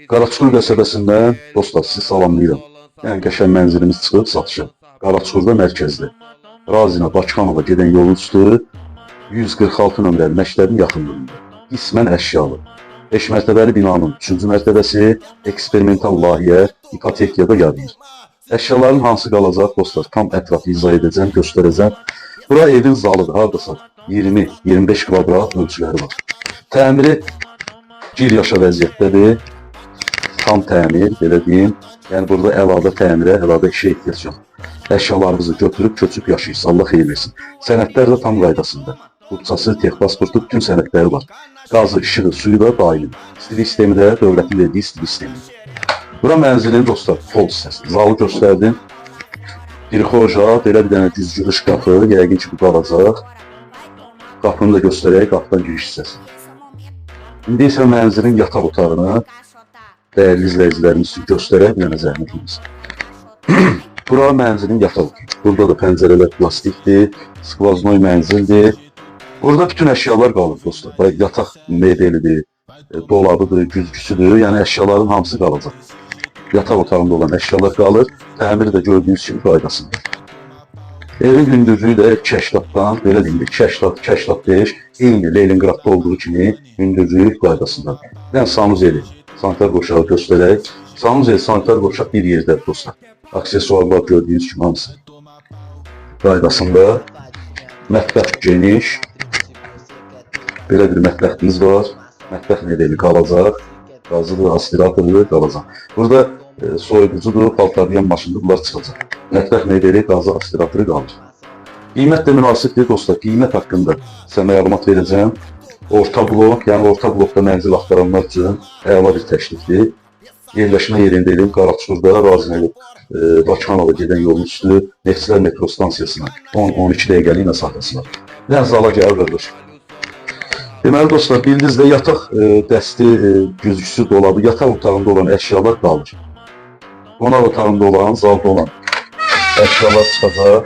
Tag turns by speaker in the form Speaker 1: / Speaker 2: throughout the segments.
Speaker 1: Qaraçuxur qəsəbəsindən dostlar, sizi salamlayıram. Yəni qəşəng mənzilimiz çıxıb satışa. Qaraçuxurda mərkəzdə. Razinə Bakıxanova gedən yolun üstü 146 nömrəli məktəbin yaxınlığında. Qismən əşyalı. 5 mərtəbəli binanın 3-cü mərtəbəsi eksperimental layihə ipotekiyada yaranır. Əşyaların hansı qalacaq dostlar, tam ətraflı izah edəcəm, göstərəcəm. Bura evin zalıdır, hardasa 20-25 kvadrat ölçüləri var. Təmiri gir yaşa vəziyyətdədir. Tam təmir, belə deyim. Yəni burada əlavə təmirə, əlavə işə ehtiyac yox. Əşyalarınızı götürüb köçüb yaşayırsınız. Allah xeyir versin. Sənədlər də tam qaydasında. Bukçası, texpasportu, bütün sənədləri var. Qazı, işığı, suyu da daimidir. İstilik sistemi də dövlətin verdiyi istilik sistemi. Bura mənzilin dostlar, pol hissəsi. Zalı göstərdim. Prixoja, belə bir dənə güzgülü şkafı, yəqin ki bu qalacaq. Qapını da göstərək, qapıdan giriş hissəsi. İndi isə mənzilin yataq otağını dəyərli izləyicilərimiz üçün göstərək, bir dənə zəhmət olmasa. Bura mənzilin yataq otağı. Burada da pəncərələr plastikdir, skvaznoy mənzildir. Burada bütün əşyalar qalır dostlar. Bax, yataq mebelidir, dolabıdır, güzgüsüdür. Yəni əşyaların hamısı qalacaq. Yataq otağında olan əşyalar qalır. Təmiri də gördüyünüz kimi qaydasında. Evin hündürlüyü də 2,80-dan, belə deyim də 2,80, 2,85, eyni Leningradda olduğu kimi hündürlüyü qaydasındadır. Bir dənə sanuzeli, sanitar qovşağı göstərək. Sanuzel, sanitar qovşaq bir yerdədir dostlar. Aksesuarlar gördüyünüz kimi hamısı qaydasında. Mətbəx geniş. Belə bir mətbəximiz var. Mətbəx mebeli qalacaq. Qazıdır, aspiratordur, qalacaq. Burada soyuducudur, paltarlayan maşındır, bunlar çıxacaq. Mətbəx mebeli, qazı, aspiratoru qalır. Qiymət də münasibdir dostlar. Qiymət haqqında sizə məlumat verəcəm. Orta blok, yəni orta blokda mənzil axtaranlar üçün əla bir təklifdir. Yerləşmə yerində elm Qaraçurda, Razinə Bakıxanova gedən yolun üstü Neftçilər metro stansiyasına 10-12 dəqiqəlik məsafəsi var. Bir dənə zala gəl qardaş. Deməli dostlar, bildiniz də yataq dəsti, güzgüsü, dolabı, yataq otağında olan əşyalar qalır. Qonaq otağında olan, zalda olan əşyalar çıxacaq.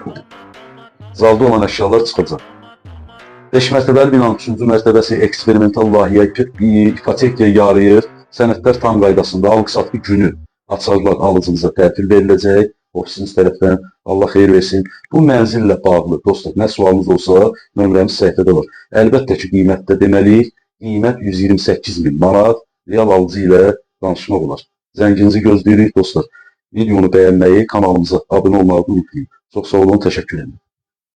Speaker 1: Zalda olan əşyalar çıxacaq. 5 mərtəbəli binanın 3-cü mərtəbəsi eksperimental layihə ipotekaya yarayır. Sənədlər tam qaydasında, alqı-satqı günü açarlar alıcınıza təhvil veriləcək. Ofisimiz tərəfdən Allah xeyir versin. Bu mənzillə bağlı dostlar, nə sualınız olsa nömrəmiz səhifədə var. Əlbəttə ki, qiymətdə deməliyik. Qiymət 128 min manat. Real alıcı ilə danışmaq olar. Zənginizi gözləyirik dostlar. Videonu bəyənməyi, kanalımıza abunə olmağı unutmayın. Çox sağ olun, təşəkkür edirəm.